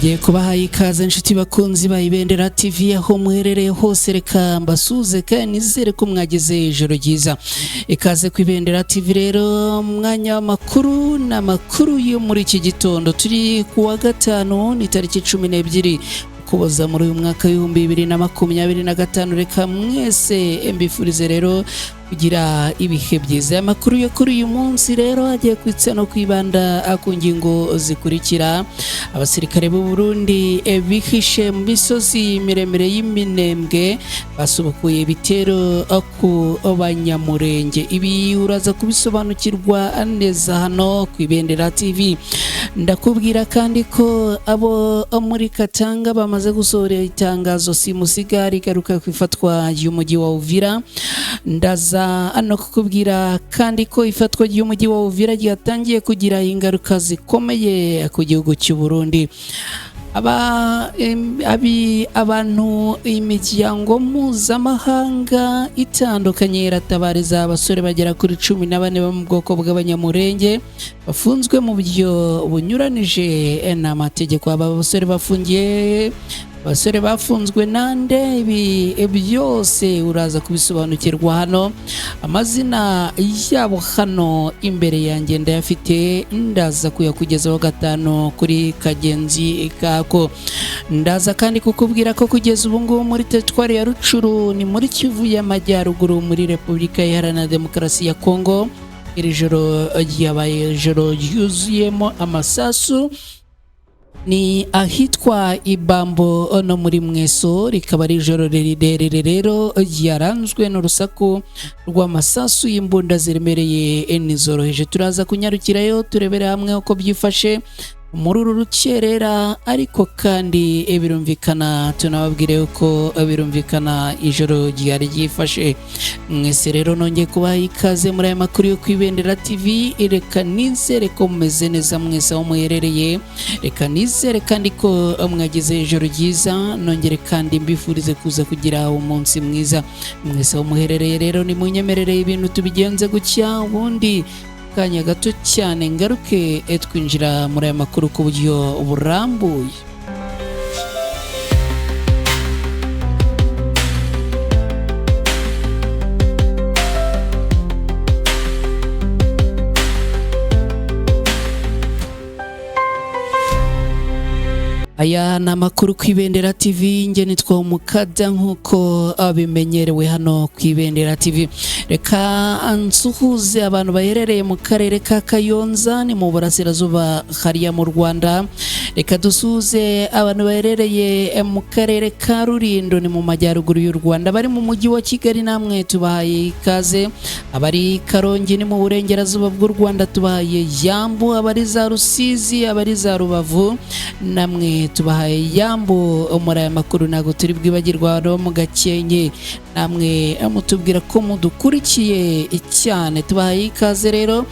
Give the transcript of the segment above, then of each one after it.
Nongeye kubaha ikaze inshuti bakunzi ba Ibendera TV aho muherereye hose, reka mbasuze kandi nizere ko mwagize ijoro ryiza. Ikaze ku Ibendera TV rero, umwanya w'amakuru n'amakuru yo muri iki gitondo. Turi ku wa gatanu, ni tariki 12 Ukuboza muri uyu mwaka w'2025. Reka mwese mbifurize rero kugira ibihe byiza. Amakuru yo kuri uyu munsi rero agiye kwitsa no kwibanda ku ngingo zikurikira: abasirikare b'u Burundi bihishe mu misozi miremire y'Iminembwe basubukuye ibitero ku Banyamurenge. Ibi uraza kubisobanukirwa neza hano ku Ibendera TV. Ndakubwira kandi ko abo muri Katanga bamaze gusohora itangazo simusiga rigaruka ku ifatwa ry'umujyi wa Uvira. Ndaza hano kukubwira kandi ko ifatwa ry'umujyi wa Uvira ryatangiye kugira ingaruka zikomeye ku gihugu cy'u Burundi. Abantu, imiryango mpuzamahanga itandukanye iratabariza abasore bagera kuri 14 bo mu bwoko bw'Abanyamurenge bafunzwe mu buryo bunyuranije n'amategeko. Aba basore bafungiye, abasore bafunzwe nande? Ibi byose uraza kubisobanukirwa hano. Amazina yabo hano imbere yanjye ndayafite, ndaza kuyakugezaho gatanu kuri kagenzi kako. Ndaza kandi kukubwira ko kugeza ubu ngubu muri teritwari ya Rucuru, ni muri Kivu y'Amajyaruguru, muri Repubulika Iharanira Demokarasi ya Kongo, iri joro ryabaye ijoro ryuzuyemo amasasu. Ni ahitwa Ibambo no muri Mweso, rikaba ari ijoro rirerire rero ryaranzwe n'urusaku rw'amasasu y'imbunda ziremereye n'izoroheje. Turaza kunyarukirayo turebere hamwe uko byifashe muri uru rukerera, ariko kandi birumvikana tunababwire uko birumvikana ijoro ryari ryifashe. Mwese rero nongeye kubaha ikaze muri aya makuru yo ku Ibendera TV. Reka nizere ko mumeze neza mwese aho muherereye, reka nizere kandi ko mwagize ijoro ryiza, nongere kandi mbifurize kuza kugira umunsi mwiza mwese aho muherereye. Rero nimunyemerere ibintu tubigenze gutya, ubundi kanya gato cyane ngaruke twinjira muri aya makuru ku buryo burambuye. Aya ni amakuru ku Ibendera TV, nge nitwa Umukada nk'uko bimenyerewe hano ku Ibendera TV. Reka nsuhuze abantu baherereye mu karere ka Kayonza, ni mu burasirazuba hariya mu Rwanda. Reka dusuhuze abantu baherereye mu karere ka Rulindo, ni mu majyaruguru y'u Rwanda. Bari mu mujyi wa Kigali namwe tubahaye ikaze. Abari Karongi ni mu burengerazuba bw'u Rwanda tubahaye yambu. Abari za Rusizi, abari za Rubavu namwe tubahaye yambu muri aya makuru. Ntabwo turi bwibagirwa no mu Gakenke, namwe mutubwira ko mudukurikiye cyane, tubahaye ikaze. Rero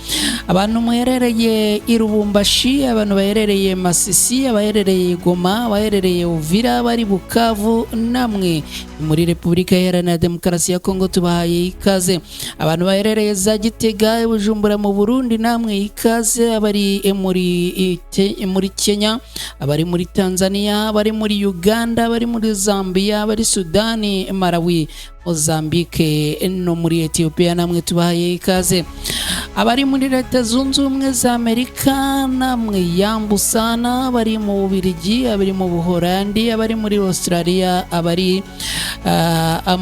abantu muherereye i Rubumbashi, abantu baherereye Masisi, abaherereye Goma, abaherereye Uvira, bari Bukavu, namwe muri Repubulika Iharanira Demokarasi ya Kongo tubahaye ikaze. Abantu baherereye za Gitega, Bujumbura mu Burundi namwe ikaze. Abari muri Kenya, abari muri Tanzania, abari muri Uganda, abari muri Zambia, abari Sudani, Malawi, Mozambique no muri Ethiopia namwe tubahaye ikaze. Abari muri Leta Zunze Ubumwe za Amerika namwe yambusana, abari mu Bubiligi, abari mu Buholandi, abari muri Australia, abari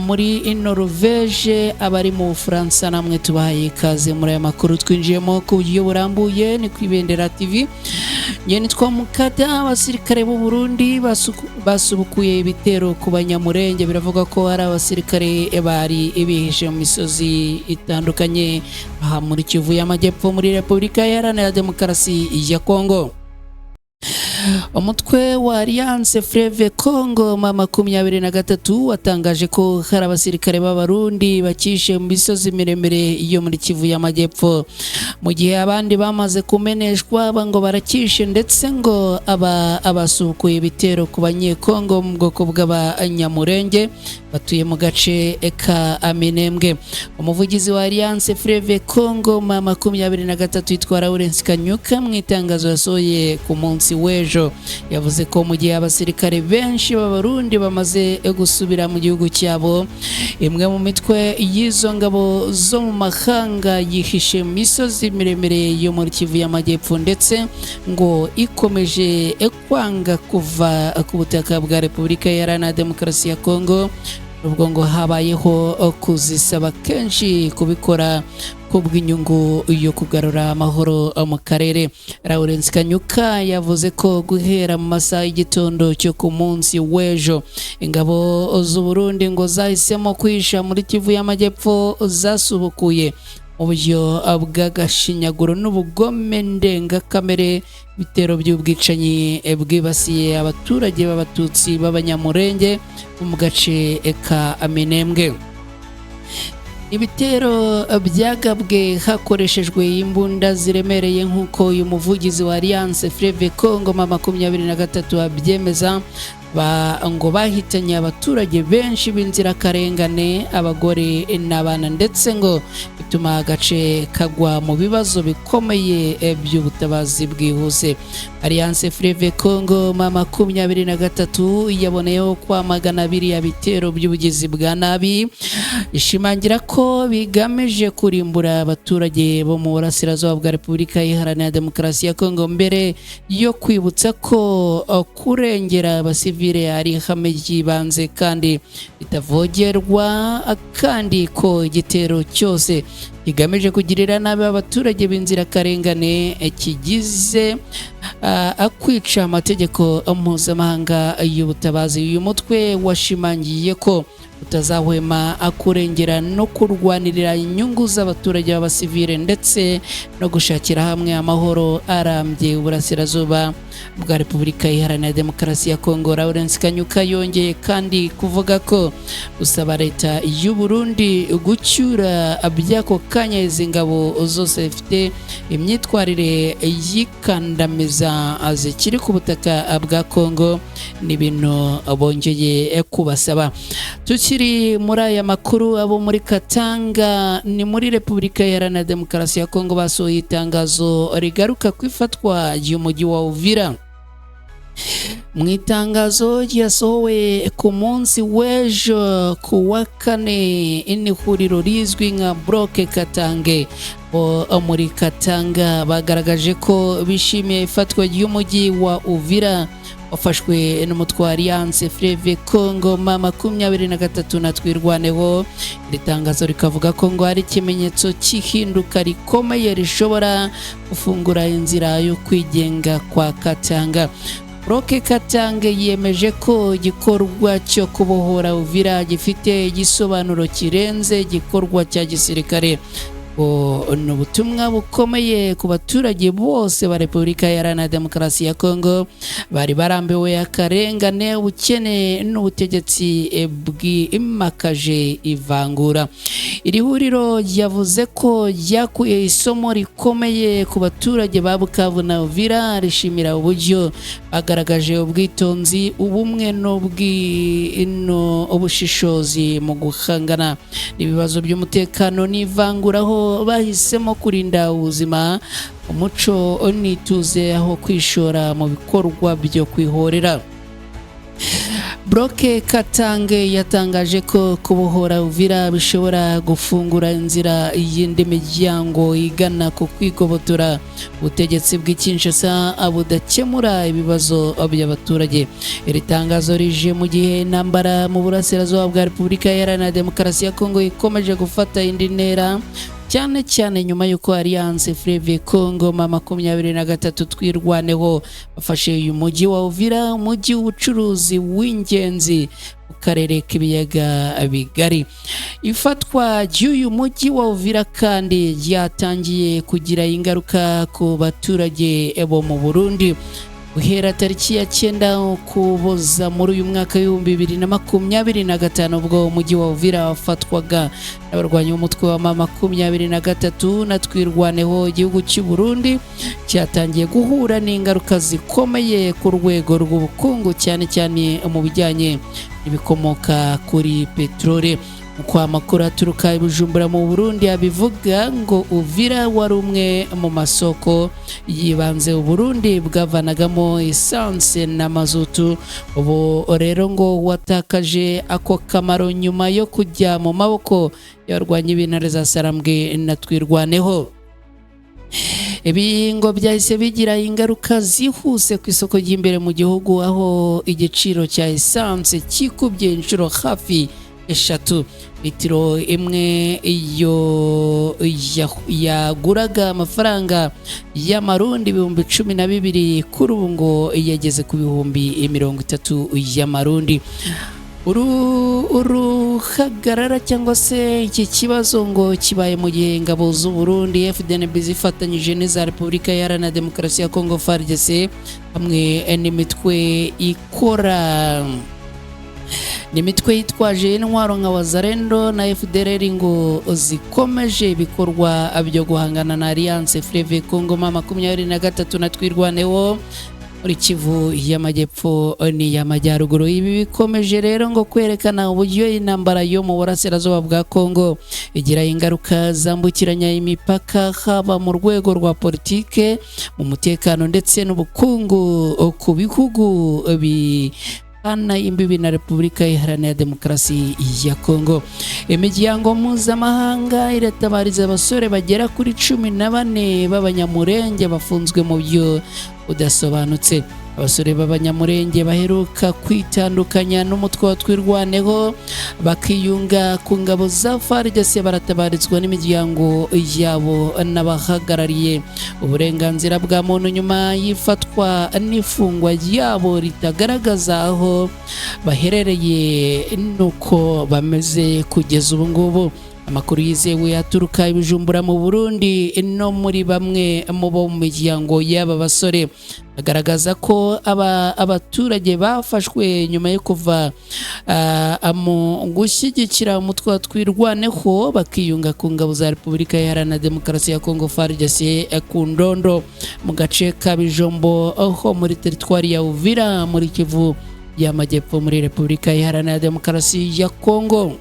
muri Norvege, abari mu Bufaransa namwe tubahaye ikaze muri aya makuru twinjiyemo ku buryo burambuye. Ni ku Ibendera TV, nge nitwa Mukada. Abasirikare b'u Burundi basubukuye ibitero ku Banyamurenge. Biravuga ko hari abasirikare bari bihishe mu misozi itandukanye aha muri Kivu y'Amajyepfo, muri Repubulika Iharanira Demokarasi ya Kongo. Umutwe wa Alliance Fleuve Congo ma 23 watangaje ko hari abasirikare b'Abarundi bakishe mu misozi miremire yo muri Kivu y'Amajyepfo, mu gihe abandi bamaze kumeneshwa ngo barakishe, ndetse ngo aba abasukuye ibitero ku Banyekongo mu bwoko bw'Abanyamurenge batuye mu gace ka Minembwe. Umuvugizi wa Alliance Fleuve Congo ma 23 yitwa Lawrence Kanyuka, mu itangazo yasohoye ku munsi w'ejo w'ejo. Yavuze ko mu gihe abasirikare benshi b'Abarundi bamaze gusubira mu gihugu cyabo, imwe mu mitwe y'izo ngabo zo mu mahanga yihishe mu misozi miremire yo muri Kivu y'Amajyepfo, ndetse ngo ikomeje kwanga kuva ku butaka bwa Repubulika Iharanira Demokarasi ya Kongo, ubwo ngo habayeho kuzisaba kenshi kubikora kubw'inyungu yo kugarura amahoro mu karere. Lawrence Kanyuka yavuze ko guhera mu masaha y'igitondo cyo ku munsi w'ejo, ingabo z'u Burundi ngo zahisemo kwihisha muri Kivu y'Amajyepfo zasubukuye mu buryo bw'agashinyaguro n'ubugome ndengakamere ibitero by'ubwicanyi bwibasiye abaturage b'Abatutsi b'Abanyamurenge bo mu gace ka Minembwe. Ibitero byagabwe hakoreshejwe imbunda ziremereye, nk'uko uyu muvugizi wa Alliance Fleuve Congo M23 abyemeza. Ngo bahitanye abaturage benshi b'inzirakarengane, abagore n'abana, ndetse ngo bituma agace kagwa mu bibazo bikomeye by'ubutabazi bwihuse. Alliance Fleuve Congo M23 yaboneyeho kwamagana biriya bitero by'ubugizi bwa nabi, ishimangira ko bigamije kurimbura abaturage bo mu burasirazuba bwa Repubulika Iharanira Demokarasi ya Kongo, mbere yo kwibutsa ko kurengera abasivile ari ihame ry'ibanze kandi ritavogerwa, kandi ko igitero cyose kigamije kugirira nabi abaturage b'inzirakarengane kigize kwica amategeko mpuzamahanga y'ubutabazi. Uyu mutwe washimangiye ko utazahwema kurengera no kurwanirira inyungu z'abaturage b'abasivile, ndetse no gushakira hamwe amahoro arambye uburasirazuba bwa Repubulika Iharanira Demokarasi ya Kongo. Lawrence Kanyuka yongeye kandi kuvuga ko gusaba leta y'u Burundi gucyura by'ako kanya izi ngabo zose zifite imyitwarire y'ikandamiza zikiri ku butaka bwa Kongo ni ibintu bongeye kubasaba. Tukiri muri aya makuru, abo muri Katanga ni muri Repubulika Iharanira Demokarasi ya Kongo basohoye itangazo rigaruka ku ifatwa ry'umujyi wa Uvira. Mu itangazo ryasohowe ku munsi w'ejo ku wa kane, ihuriro rizwi nka Bloc Katangais bo muri Katanga bagaragaje ko bishimiye ifatwa ry'umujyi wa Uvira wafashwe n'umutwe wa Alliance Fleuve Congo M23 na Twirwaneho. Iri tangazo rikavuga ko ngo ari ikimenyetso cy'ihinduka rikomeye rishobora gufungura inzira yo kwigenga kwa Katanga. Bloc Katangais yemeje ko igikorwa cyo kubohora Uvira gifite igisobanuro kirenze igikorwa cya gisirikare. Ni ubutumwa bukomeye ku baturage bose ba Repubulika Iharanira Demokarasi ya Kongo bari barambiwe akarengane, ubukene n'ubutegetsi bwimakaje ivangura. Iri huriro ryavuze ko ryakuye isomo rikomeye ku baturage ba Bukavu na Uvira, rishimira uburyo bagaragaje ubwitonzi, ubumwe n'ubushishozi mu guhangana n'ibibazo by'umutekano n'ivangura, aho bahisemo kurinda ubuzima, umuco n'ituze aho kwishora mu bikorwa byo kwihorera. Bloc Katangais yatangaje ko kubohora Uvira bishobora gufungura inzira y'indi miryango igana ku kwigobotora ubutegetsi bw'i Kinshasa budakemura ibibazo by'abaturage. Iri tangazo rije mu gihe intambara mu burasirazuba bwa Repubulika Iharanira Demokarasi ya Kongo ikomeje gufata indi ntera, cyane cyane nyuma y'uko Alliance Fleuve Congo M23 Twirwaneho bafashe uyu mujyi wa Uvira, umujyi w'ubucuruzi w'ingenzi mu karere k'ibiyaga bigari. Ifatwa ry'uyu mujyi wa Uvira kandi ryatangiye kugira ingaruka ku baturage bo mu Burundi. Guhera tariki ya 9 Ukuboza muri uyu mwaka w'2025, ubwo umujyi wa Uvira wafatwaga n'abarwanyi b'umutwe wa M23 na Twirwaneho, igihugu cy'u Burundi cyatangiye guhura n'ingaruka zikomeye ku rwego rw'ubukungu, cyane cyane mu bijyanye n'ibikomoka kuri peteroli. Uko amakuru aturuka i Bujumbura mu Burundi abivuga, ngo Uvira wari umwe mu masoko yibanze Uburundi bwavanagamo essence na mazutu. Ubu rero ngo watakaje ako kamaro nyuma yo kujya mu maboko y'abarwanyi b'intare za Sarambwe na Twirwaneho. Ibi ngo byahise bigira ingaruka zihuse ku isoko ry'imbere mu gihugu, aho igiciro cya essence kikubye inshuro hafi 3. Litiro imwe iyo yaguraga amafaranga y'amarundi 12,000, kuri ubu ngo yageze ku 30,000 y'amarundi. Uruhagarara cyangwa se iki kibazo ngo kibaye mu gihe ingabo z'u Burundi FDNB zifatanyije n'iza Repubulika Iharanira Demokarasi ya Kongo FARDC hamwe n'imitwe ikora n'imitwe yitwaje intwaro nka Wazalendo na FDLR ngo zikomeje ibikorwa byo guhangana na Alliance Fleuve Congo M23 na Twirwaneho muri Kivu y'Amajyepfo n'iy'Amajyaruguru. Ibi bikomeje rero ngo kwerekana uburyo intambara yo mu burasirazuba bwa Kongo igira ingaruka zambukiranya imipaka, haba mu rwego rwa politike, mu mutekano ndetse n'ubukungu ku bihugu bihana imbibi na Repubulika Iharanira Demokarasi ya Kongo. Imiryango mpuzamahanga iratabariza abasore bagera kuri 14 b'Abanyamurenge bafunzwe mu byo budasobanutse. Abasore b'Abanyamurenge baheruka kwitandukanya n'umutwe wa Twirwaneho bakiyunga ku ngabo za FARDC baratabarizwa n'imiryango yabo n'abahagarariye uburenganzira bwa muntu nyuma y'ifatwa n'ifungwa ryabo ritagaragaza aho baherereye n'uko bameze kugeza ubu ngubu. Amakuru yizewe aturuka i Bujumbura mu Burundi no muri bamwe mu bo mu miryango y'aba basore agaragaza ko abaturage bafashwe nyuma yo kuva mu gushyigikira umutwe wa Twirwaneho bakiyunga ku ngabo za Repubulika Iharanira Demokarasi ya Kongo FARDC ku Ndondo mu gace ka Bijombo ho muri teritwari ya Uvira muri Kivu y'Amajyepfo muri Repubulika Iharanira Demokarasi ya Kongo.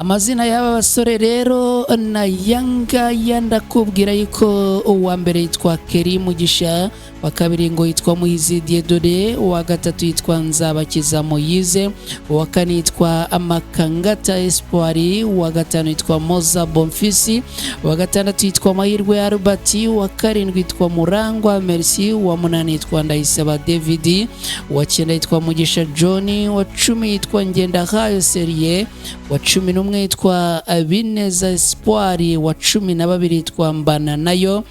Amazina y'aba basore rero na yangaya ndakubwira yuko uwa mbere yitwa Keri Mugisha, wa kabiri ngo yitwa Muhizi Dieudonné, uwa gatatu yitwa Nzabakiza Moyize, uwa kane yitwa Amakangata Espoir, uwa gatanu yitwa Moza Bonfisi, uwa gatandatu yitwa Mahirwe Albert, uwa karindwi yitwa Murangwa Merci, uwa munani yitwa Ndayisaba David, uwa cyenda yitwa Mugisha John, uwa 10 yitwa Ngendahayo Serie, uwa 11 yitwa Bineza Espoir, wa 12 yitwa Mbana nayo,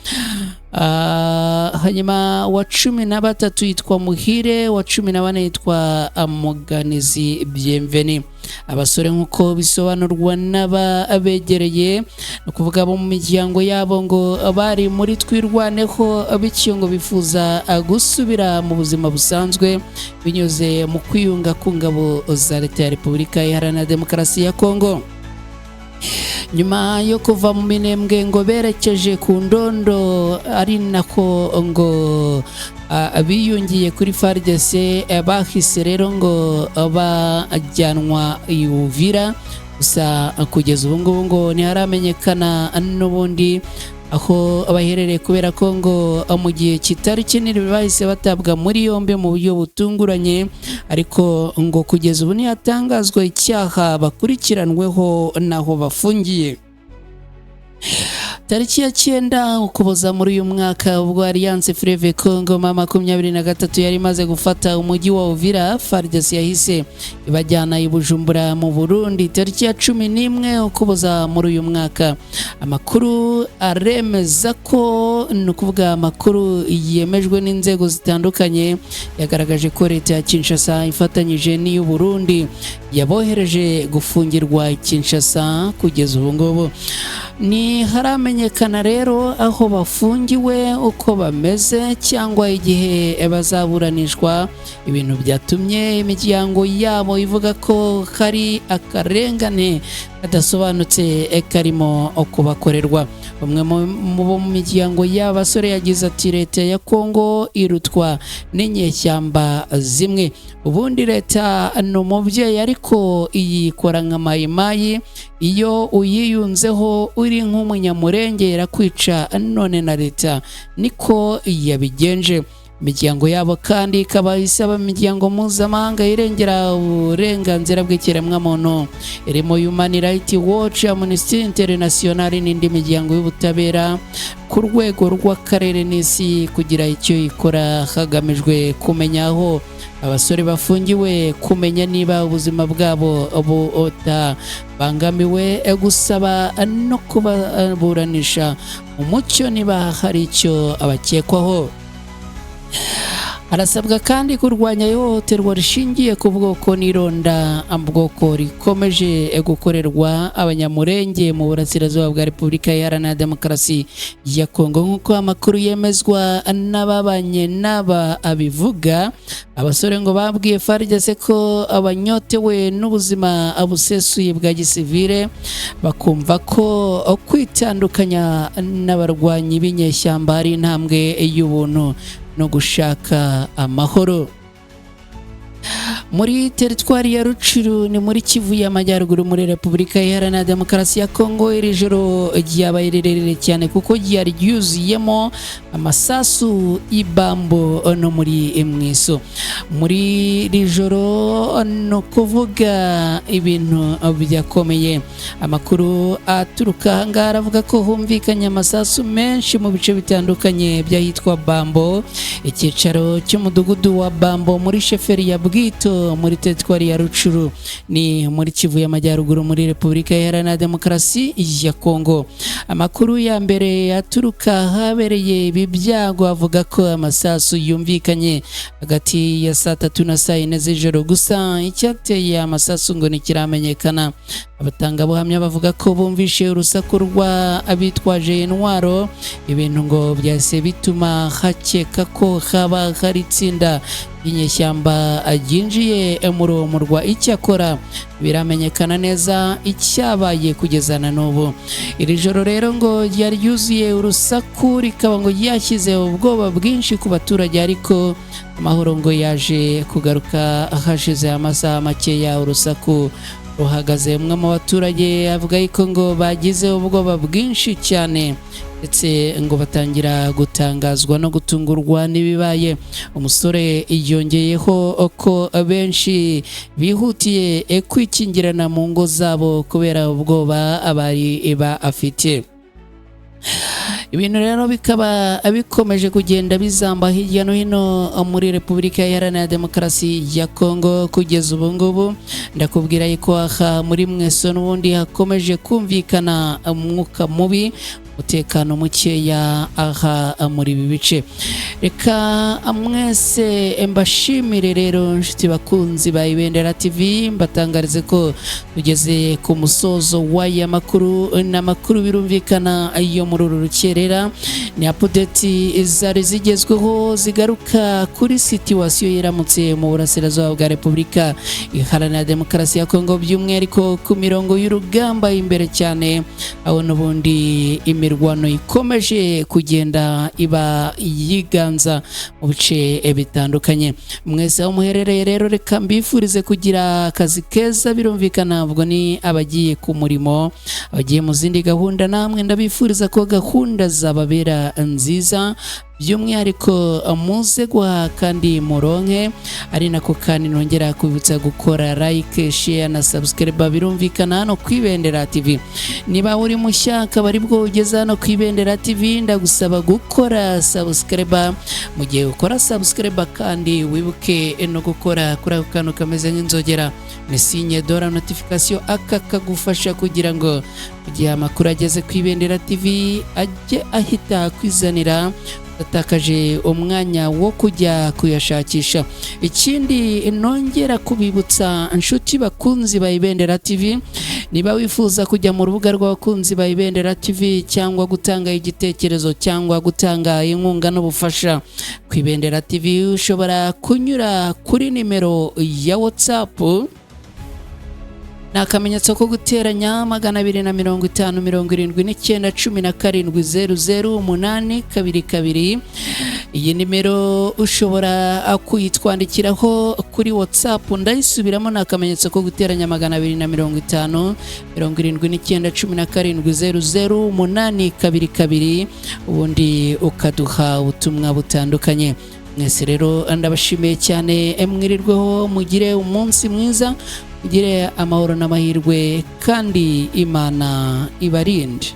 hanyuma wa 13 yitwa Muhire, wa 14 yitwa Muganizi Bienveni. Abasore nk'uko bisobanurwa n'ababegereye, ni ukuvuga bo mu miryango yabo, ngo bari muri Twirwaneho, bityo ngo bifuza gusubira mu buzima busanzwe binyuze mu kwiyunga ku ngabo za Leta ya Repubulika Iharanira Demokarasi ya Kongo. Nyuma yo kuva mu Minembwe ngo berekeje ku Ndondo, ari nako ngo biyungiye kuri FARDC, bahise rero ngo bajyanwa i Uvira. Gusa kugeza ubu ngubu ngo ntiharamenyekana n'ubundi aho baherereye, kubera ko ngo mu gihe kitari kinini bahise batabwa muri yombi mu buryo butunguranye, ariko ngo kugeza ubu ntihatangazwa icyaha bakurikiranweho n'aho bafungiye. Tariki ya 9 Ukuboza muri uyu mwaka, ubwo Alliance Fleuve Congo M23 yari imaze gufata umujyi wa Uvira, FARDC yahise ibajyana i Bujumbura mu Burundi. Tariki ya 11 Ukuboza muri uyu mwaka, amakuru aremeza ko, ni ukuvuga amakuru yemejwe n'inzego zitandukanye, yagaragaje ko leta ya Kinshasa ifatanyije n'iy'u Burundi yabohereje gufungirwa i Kinshasa. Kugeza ubu ngubu ntiharamenyekana rero aho bafungiwe, uko bameze cyangwa igihe bazaburanishwa, ibintu byatumye imiryango yabo ivuga ko hari akarengane kadasobanutse karimo kubakorerwa. Umwe mu bo mu miryango y'abasore yagize ati: "Leta ya Kongo irutwa n'inyeshyamba zimwe. Ubundi leta ni umubyeyi, ariko iyikora nka mayimayi. Iyo uyiyunzeho uri nk'umunyamurenge irakwica, none na leta niko yabigenje." Imiryango yabo kandi ikaba isaba imiryango mpuzamahanga irengera uburenganzira bw'ikiremwamuntu, irimo Human Rights Watch, Amnesty International n'indi miryango y'ubutabera ku rwego rw'akarere n'isi, kugira icyo ikora hagamijwe kumenya aho abasore bafungiwe, kumenya niba ubuzima bwabo butabangamiwe, gusaba no kubaburanisha umucyo niba hari icyo abakekwaho. Harasabwa kandi kurwanya ihohoterwa rishingiye ku bwoko n'ironda bwoko rikomeje gukorerwa Abanyamurenge mu burasirazuba bwa Repubulika Iharanira Demokarasi ya Kongo. Nk'uko amakuru yemezwa n'ababanye n'aba abivuga, abasore ngo babwiye FARDC ko abanyotewe n'ubuzima busesuye bwa gisivile, bakumva ko kwitandukanya n'abarwanyi b'inyeshyamba ari intambwe y'ubuntu no gushaka amahoro. Muri teritwari ya Rucuru, ni muri Kivu y'Amajyaruguru, muri Repubulika Iharanira Demokarasi ya Kongo, iri joro ryabaye rirerire cyane kuko ryari ryuzuyemo amasasu ibambo no muri Mwiso. Muri iri joro, ni ukuvuga ibintu byakomeye. Amakuru aturuka ahangaha aravuga ko humvikanye amasasu menshi mu bice bitandukanye by'ahitwa Bambo, icyicaro cy'umudugudu wa Bambo muri sheferi ya Bwito, muri teritwari ya Rucuru, ni muri Kivu y'Amajyaruguru, muri Repubulika Iharanira Demokarasi ya Kongo. Amakuru ya mbere aturuka ahabereye ibi byago avuga ko amasasu yumvikanye hagati ya saa 3 na saa 4 z'ijoro, gusa icyateye amasasu ngo ntikiramenyekana. Abatangabuhamya bavuga ko bumvishe urusaku rwa abitwaje intwaro, ibintu ngo byahise bituma hakeka ko haba hari itsinda ry'inyeshyamba ryinjiye muri uwo murwa. Icyakora biramenyekana neza icyabaye kugeza na n'ubu. Iri joro rero ngo ryari ryuzuye urusaku, rikaba ngo ryashyize ubwoba bwinshi ku baturage, ariko amahoro ngo yaje kugaruka hashize amasaha makeya urusaku ruhagaze. Umwe mu baturage avuga yuko ngo bagize ubwoba bwinshi cyane, ndetse ngo batangira gutangazwa no gutungurwa n'ibibaye. Umusore yongeyeho ko benshi bihutiye kwikingirana mu ngo zabo kubera ubwoba abari bafite. Ibintu rero bikaba bikomeje kugenda bizamba hirya no hino muri Repubulika Iharanira Demokarasi ya Kongo. Kugeza ubu ngubu ndakubwira yuko aha muri Mweso n'ubundi hakomeje kumvikana umwuka mubi, umutekano mukeya aha muri ibi bice. Reka mwese mbashimire rero, inshuti bakunzi ba Ibendera TV, mbatangarize ko tugeze ku musozo w'aya makuru n'amakuru birumvikana yo muri uru rukerera. Ni update zari zigezweho zigaruka kuri situation yiramutse mu burasirazuba bwa Repubulika Iharanira Demokarasi ya Kongo, by'umwihariko ku mirongo y'urugamba imbere cyane, aho n'ubundi imirwano ikomeje kugenda iba yiganza mu bice bitandukanye. Mwese aho muherereye rero, reka mbifurize kugira akazi keza. Birumvikana ubwo ni abagiye ku murimo, abagiye mu zindi gahunda, namwe ndabifuriza ko gahunda zababera nziza, by'umwihariko muze guhaha kandi muronke. Ari nako kandi nongera kubibutsa gukora like, share na subscribe, birumvikana hano ku Ibendera TV. Niba uri mushya akaba aribwo ugeze hano ku Ibendera TV, ndagusaba gukora subscribe. Mu gihe ukora subscribe kandi wibuke no gukora kuri ako kantu kameze nk'inzogera, ni signe de la notification. Aka kagufasha kugira ngo mu gihe amakuru ageze ku Ibendera TV ajye ahita akwizanira, atakaje umwanya wo kujya kuyashakisha. Ikindi nongera kubibutsa, inshuti bakunzi ba Ibendera TV, niba wifuza kujya mu rubuga rw'abakunzi ba Ibendera TV, cyangwa gutanga igitekerezo, cyangwa gutanga inkunga n'ubufasha ku Ibendera TV, ushobora kunyura kuri nimero ya WhatsApp. Ni akamenyetso ko guteranya 250 79 17 00 8 2 2. Iyi nimero ushobora kuyitwandikiraho kuri WhatsApp. Ndayisubiramo, ni akamenyetso ko guteranya 250 79 17 00 8 2 2, ubundi ukaduha ubutumwa butandukanye. Mwese rero ndabashimiye cyane, mwirirweho, mugire umunsi mwiza, mugire amahoro n'amahirwe, kandi Imana ibarinde.